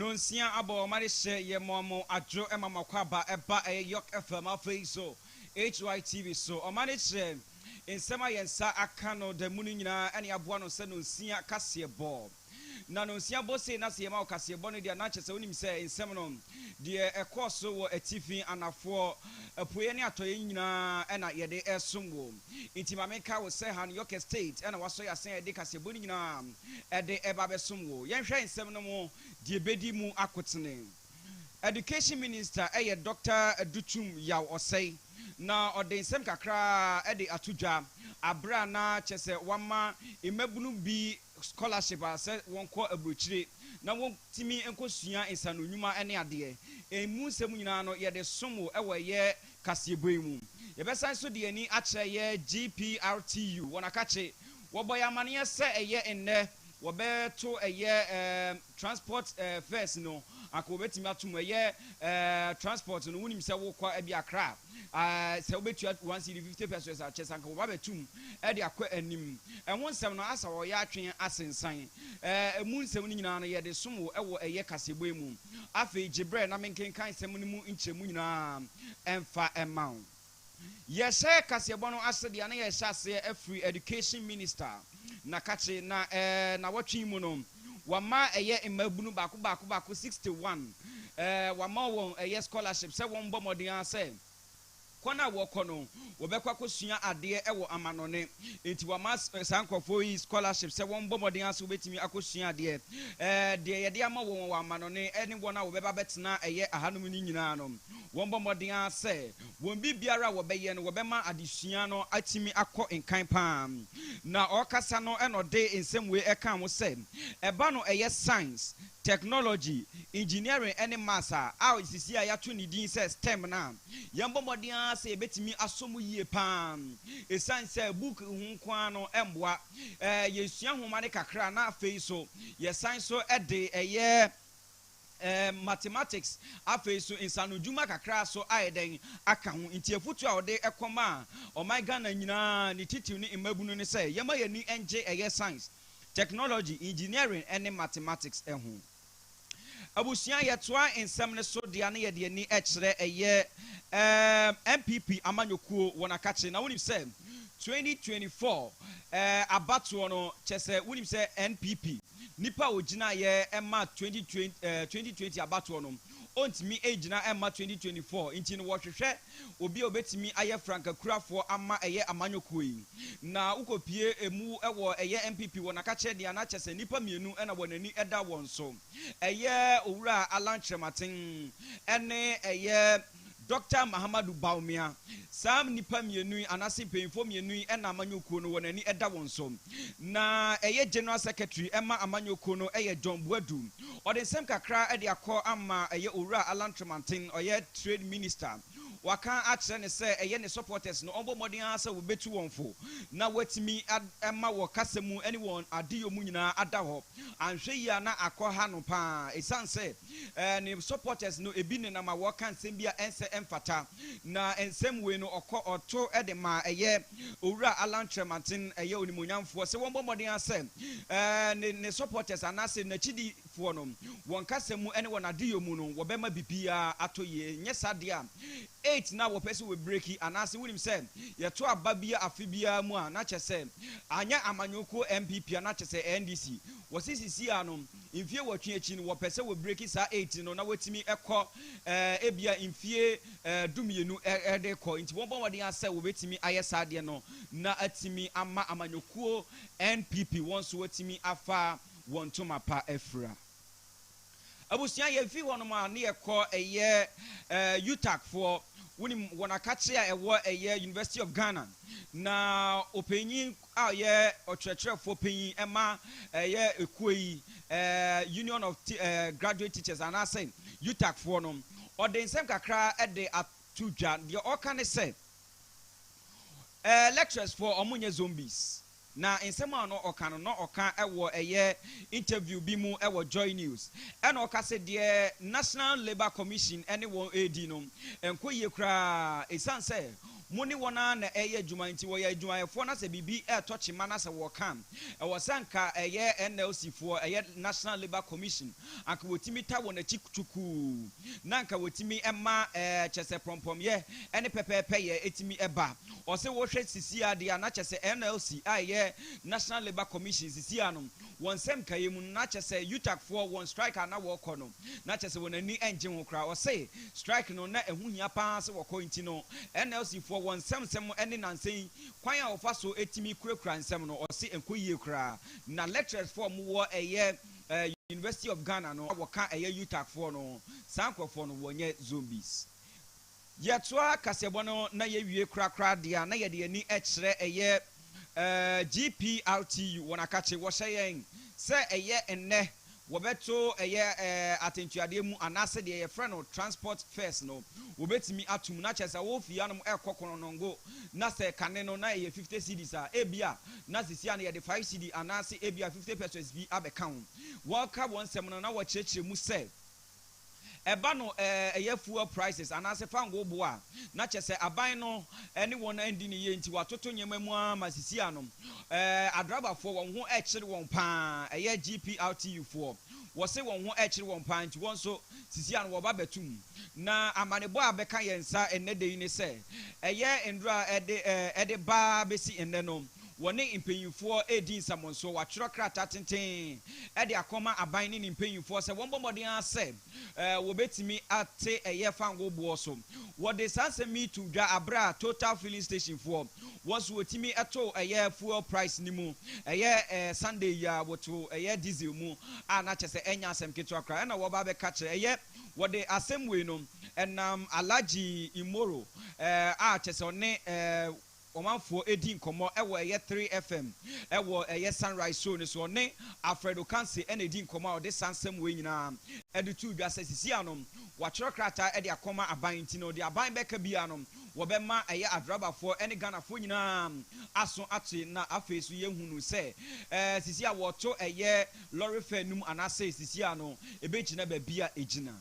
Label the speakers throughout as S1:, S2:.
S1: Nonsia abɔ ɔma de hyɛ yɛ mɔ mo adwo ɛma mo akɔ aba ɛba ɛyɛ York FM, afei so HYTV so. Ɔma de hyɛ nsɛm a yɛn nsa aka no da mu no nyinaa ɛne aboa no sɛ nonsia kaseɛ bɔ. Na nonsia bɔ sei na sɛ yɛma wo kaseɛ bɔ no deɛ, na kyerɛ sɛ wonim sɛ nsɛm no deɛ ɛkɔɔ so wɔ atifi, anafoɔ, apueɛ ne atɔeɛ nyinaa ɛna yɛde ɛsom wo. Nti ma menka wo sɛ han York Estate ɛna wasɔ yɛ asen a yɛde kaseɛ bɔ no nyinaa ɛde ɛba bɛsom wo. Yɛnhwɛ nsɛm no mu deɛ bɛdi mu akotene. Education Minister ɛyɛ Dr Adutwum Yaw Ɔsɛe, na ɔde nsɛm kakra ɛde ato dwa abere a na kyerɛ sɛ wama mmabunu bi scholarship a sɛ wɔnkɔ aburokyire na wɔntumi nkɔsua nsanonwuma ne adeɛ. Emu nsɛm nyinaa no yɛde som wo ɛwɔ ɛyɛ kaseɛbɔ yi mu. Yɛbɛsan so de ani akyerɛ yɛ GPRTU wɔn akakye wɔbɔ yɛ amaneɛ sɛ ɛyɛ nnɛ wɔbɛto ɛyɛ transport fares no anka wɔbɛtumi ato mu. Ɛyɛ transport no, wonim sɛ wokɔ ɛbi Akra sɛ wobɛtua 1 cedi 50 pesewas a, kyɛ sɛ anka wɔba bɛtum ɛde akɔ anim. Ɛho nsɛm no asa wɔyɛ atwe asensan. Ɛmu nsɛm no nyinaa no yɛde som wo ɛwɔ ɛyɛ kaseɛbɔ yi mu. Afei gye berɛ na menkenkan nsɛm no mu nkyerɛmu nyinaa ɛmfa ɛma wo. Yɛhyɛ kaseɛbɔ no ase deɛ, na yɛhyɛ aseɛ afiri Education Minister na kakye na na wɔtwe mu no, wama ɛyɛ mmabunu baako baako baako 61, wama wɔn ɛyɛ scholarship sɛ wɔn bɔ mmɔden a sɛ kwan a wɔkɔ no wɔbɛkɔ akɔsua adeɛ ɛwɔ amanɔne. Nti wama saa nkurɔfoɔ yi scholarship sɛ wɔn bɔ mmɔden ase wɔbɛtumi akɔsua adeɛ. Deɛ yɛde ama wɔn wɔ amanɔne ɛne wɔn a wɔbɛba bɛtena ɛyɛ ahanom no nyinaa no, wɔn bɔ mmɔden asɛ wɔn biribiara a wɔbɛyɛ no, wɔbɛma adesua no atumi akɔ nkan paa. Na ɔrekasa no, ɛna ɔde nsɛm wei ɛka ho sɛ ɛba no ɛyɛ science, technology, engineering ɛne maths a sisi a yɛato ne din sɛ STEM na yɛn bɔ mmɔden ara sɛ yɛbɛtumi asɔ mu yie paa, ɛsiane sɛ book ho nko ara no ɛmboa. Yɛsua nhoma no kakra na afei so yɛsan so ɛde ɛyɛ mathematics, afei so nsanodwuma kakra so ayɛ dɛn aka ho. Nti afutu a ɔde ɛkɔm a ɔman Ghana nyinaa, ne titiw ne mmabunu ne sɛ yɛma yɛni ngye ɛyɛ science, technology, engineering ɛne mathematics ɛho. Abusua, yɛtoa nsɛm no so deɛ, ne yɛde ani kyerɛ ɛyɛ NPP amanyɔkuo wɔn akakye. Na wonim sɛ 2024 abatoɔ no, kyɛ sɛ wonim sɛ NPP nipa a ogyina yɛ ɛma 2020 2020 abatoɔ no ɔntumi egyina ɛma 2024. Nti no wɔhwehwɛ obi a obetumi ayɛ frankakurafoɔ ama ɛyɛ amanyɔkuo yi. Na wokɔpie emu ɛwɔ ɛyɛ NPP wɔ n'akakyɛ deɛ, anakyɛ sɛ nipa mmienu ɛna wɔn ani ɛda wɔn so, ɛyɛ Owura Alan Kyerɛmaten ɛne ɛyɛ Dr Mahamadu Bawumia. Saa nipa mmienu yi anaasɛ mpanyinfoɔ mmienu yi ɛna amanyɔkuo no wɔn ani ɛda wɔn so. Na ɛyɛ general secretary ɛma amanyɔkuo no ɛyɛ John Boadu. Ɔde nsɛm kakra ɛde akɔ ama ɛyɛ Owura Alan Kyerɛmaten, ɔyɛ Trade Minister. Waka akyerɛ ne sɛ ɛyɛ ne supporters no, ɔmbɔ mmɔden ara sɛ wɔbɛtu wɔn fo na wɔatumi ɛma wɔ kasa mu ɛne wɔn adeyɔ mu nyinaa ada hɔ. Anhwɛ yie a na akɔ ha no paa, ɛsiane sɛ ne supporters no ebi nenam a wɔka nsɛm bi a ɛnsɛ ɛmfata. Na nsɛm wei no ɔkɔ ɔto ɛde ma ɛyɛ Owura Alan Kyerɛmanten, ɛyɛ onimonyamfoɔ, sɛ wɔn bɔ mmɔden asɛ ne supporters anaasɛ n'akyidifoɔ no, wɔn kasa mu ɛne wɔn adeyɔ mu no, wɔbɛma bibiara atɔ yie. Nyɛ saa deɛ a, eight na wɔpɛ sɛ wɔbreak anaasɛ wonim sɛ yɛto aba bi afe biara mu a, na kyɛ sɛ anyɛ amanyɔkuo NPP a, na kyɛ sɛ NDC. Wɔsi sisi a no mfie 8 akyi no, wɔpɛ sɛ wɔbreak saa eight no na wɔatumi ɛkɔ ebia mfie 12 ɛde kɔ. Nti wɔn bɔ wɔden asɛ wɔbɛtumi ayɛ saa adeɛ no na atumi ama amanyɔkuo NPP wɔn nso wɔatumi afa wɔn ntoma pa afira. Abusua, yɛfi hɔnom a ne yɛkɔ ɛyɛ UTAG foɔ. Wonim wɔn akakye a ɛwɔ ɛyɛ University of Ghana, na ɔpanyin a ɔyɛ ɔkyerɛkyerɛfoɔ panyin ɛma ɛyɛ ekuo yi, Union of Graduate Teachers anaasɛ UTAG foɔ no, ɔde nsɛm kakra ɛde ato dwa. Deɛ ɔka ne sɛ lecturers foɔ, ɔmo nyɛ zombies. Na nsɛm a na ɔka no, na ɔka wɔ ɛyɛ interview bi mu wɔ Joy News. Ɛna ɔka sɛ deɛ National Labour Commission ne wɔn redi no nkɔ yie koraa ɛsiane sɛ mo ne wɔn ara na ɛreyɛ adwuma nti, wɔyɛ adwumayɛfoɔ na sɛ biribi retɔ kyema na sɛ wɔka a, ɛwɔ sɛ anka ɛyɛ NLC foɔ, ɛyɛ National Labour Commission, anka wɔtumi ta wɔn akyi kyukuu na anka wɔtumi ma kyerɛ sɛ prɔmprɔmyɛ ne pɛpɛɛpɛyɛ tumi ba. Ɔse wohwɛ sisi ara deɛ a na kyerɛ sɛ NLC a ɛyɛ National Labour Commission sisi ara no wɔn nsɛm nkaeɛ mu no na kyerɛ sɛ UTAG foɔ wɔn strike a na wɔrekɔ no na kyerɛ sɛ wɔn ani nnye ho koraa. Ɔse strike no na ɛho hia pa ara sɛ wɔkɔ nti no NLC foɔ wɔn nsɛm nsɛm ne nansa yi kwan a wɔfa so tumi kurakura nsɛm no ɔse ɛnkɔ yie koraa na lecturers foɔ a wɔwɔ ɛyɛ University of Ghana no a wɔka ɛyɛ UTAG foɔ no saa nkorɔfoɔ no wɔnyɛ zombies. Yɛtoa kaseɛbɔ no na yɛwie korakora deɛ a, na yɛde yɛn ani kyerɛ ɛyɛ GPRTU wɔn akakye. Wɔhyɛ yɛn sɛ ɛyɛ nnɛ wɔbɛto ɛyɛ atɛntuadeɛ mu anaasɛ deɛ yɛfrɛ no transport fares no wɔbɛtumi ato mu. Na kyerɛ sɛ wo fie anom ɛrekɔ Konongo na sɛ kane no na ɛyɛ 50 cedis a, ebia na seesei ano yɛde 5 cedi anaasɛ ebia 50 pesewas bi abɛka ho. Wɔreka wɔn nsɛm no na wɔkyerɛkyerɛ mu sɛ, Ɛba no ɛyɛ fuel prices anaasɛ fangoo bo a, na kyerɛ sɛ aban no ne wɔn andi no yie nti wɔatoto nneɛma mu ara ma sisi ano adrabafoɔ wɔn ho rekyere wɔn pa ara, ɛyɛ GPRTU foɔ wɔse wɔn ho rekyere wɔn pa ara nti wɔn nso sisi ano wɔba bɛto mu. Na amanebɔ a bɛka yɛn nsa ɛnnɛ da yi ne sɛ ɛyɛ nnuro a ɛde ɛde ba bɛsi nnɛ no wɔne mpanyimfoɔ redi nsɛmɔnsoɔ. Wɔatwerɛ krataa tenten de akɔma aban ne ne mpanyimfoɔ sɛ wɔmmɔ mmɔden ara sɛ wɔbɛtumi ate ɛyɛ fangoo boɔ so. Wɔde saa nsɛm yi too dwa aberɛ a Total filling station foɔ wɔn nso wɔtumi too ɛyɛ fuel price no mu ɛyɛ Sunday yi ara wɔtoo ɛyɛ diesel mu a na kyerɛ sɛ ɛnyɛ asɛm ketewa koraa ɛna wɔba abɛka kyerɛ ɛyɛ wɔde asɛm wei no ɛnam Alhaji Imoro a kyerɛ sɛ ɔne Ɔmanfoɔ redi nkɔmmɔ wɔ ɛyɛ 3FM wɔ ɛyɛ Sunrise show no so. Ɔne Alfred Ocansey na ɛdi nkɔmmɔ a ɔde saa nsɛm wei nyinaa de too dwa sɛ sisi ano wɔatwerɛ krataa de akɔma aban nti no deɛ aban bɛka biara no wɔbɛma ɛyɛ adrabafoɔ ne Ghanafoɔ nyinaa aso ate na afei nso yɛhunu sɛ sisi a wɔto ɛyɛ lorry fare no mu anaasɛ sisi ano ɛbɛgyina baabi a ɛgyina.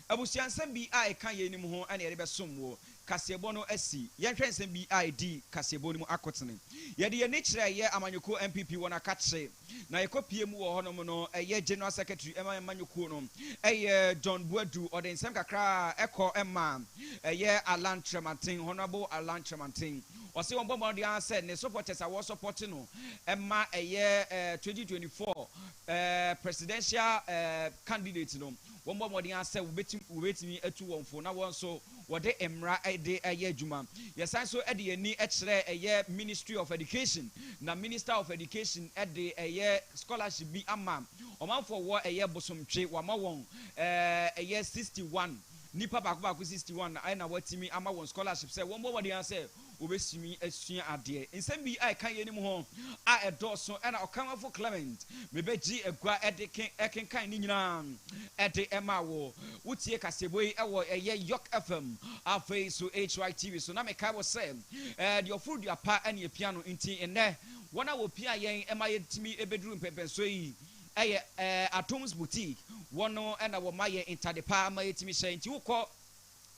S1: Abusua nsɛm bi a ɛka yeinom ho na yɛde bɛsom wo. Kaseɛbɔ no asi. Yɛnhwɛ nsɛm bi a ɛdi kaseɛbɔ no mu akotene. Yɛde yɛn ani kyerɛ ɛyɛ amanyɔkuo NPP wɔn akakye na yɛkɔ pie mu wɔ hɔnom no ɛyɛ General Secretary ɛma amanyɔkuo no ɛyɛ John Boadu ɔde nsɛm kakra ɛkɔ ɛma ɛyɛ Alan Kyerɛmanten Honourable Alan Kyerɛmanten ɔse wɔn bɔ mmɔden ara sɛ ne supporters a wɔsupporte no ɛma ɛyɛ 2024 presidential candidate no Wɔbɔ mmɔden ara sɛ wobetumi atu wɔn fo na wɔn nso wɔde mmara de ayɛ adwuma. Yɛsan nso de yɛn ani kyerɛ ɛyɛ Ministry of Education, na Minister of Education de ɛyɛ scholarship bi ama ɔmanfoɔ wɔ ɛyɛ Bosomtwe, wama wɔn ɛyɛ 61 nnipa baako baako 61 na watumi ama wɔn scholarship sɛ wɔmmɔ mmɔden ara sɛ Wobetumi asua adeɛ. Nsɛm bi a ɛka yeinom ho a ɛdɔɔso na Ɔkanwafo Clement mebɛgye agua de kenkan ne nyinaa de maa wo. Wotie kaseɛbɔ yi wɔ ɛyɛ York FM afei nso HYTV so. Na mekae wo sɛ deɛ ɔforo dua pa ne apia no nti nnɛ wɔn a wɔpia yɛn ma yɛtumi bɛduru mpɛnpɛnsoɔ yi yɛ Adoms Boutique. Wɔn na wɔma yɛn ntade pa ma yɛtumi hyɛ. Nti wokɔ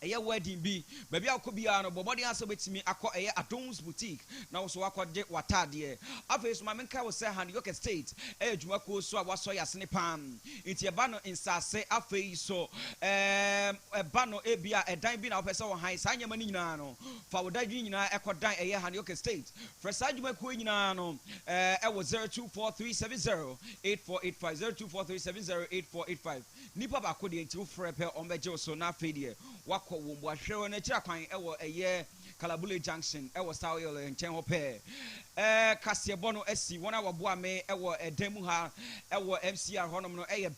S1: ɛyɛ wedding bi, baabi a wokɔ biara no, bɔ mmɔden ara sɛ wobɛtumi akɔ ɛyɛ Adon's Boutique na wo nso woakɔgye w'ataadeɛ. Afei nso ma menkae wo sɛ Handiok Estate ɛyɛ dwumakuo nso a wɔasɔ yɛn asene pa ara. Nti ɛba no nsase, afei nso ɛba no ebia ɛdan bi na wopɛ sɛ wohan, saa nneɛma no nyinaa no, fa wo dadwene nyinaa ɛkɔdan ɛyɛ Handiok Estate. Frɛ saa dwumakuo yi nyinaa no ɛwɔ 0243708485, 0243708485. Nipa baako deɛ nti wo frɛ pɛ wɔn bɛgye wo so na afei deɛ wakɔ wɔn mu ahwehwɛ wɔn akyiri akwan wɔ ɛyɛ Kalabule junction wɔ Star Oil nkyɛn hɔ pɛɛ. Ɛɛ kaseɛbɔ no asi wɔn a wɔboa me wɔ ɛdan mu ha wɔ MCR hɔnom no ɛyɛ.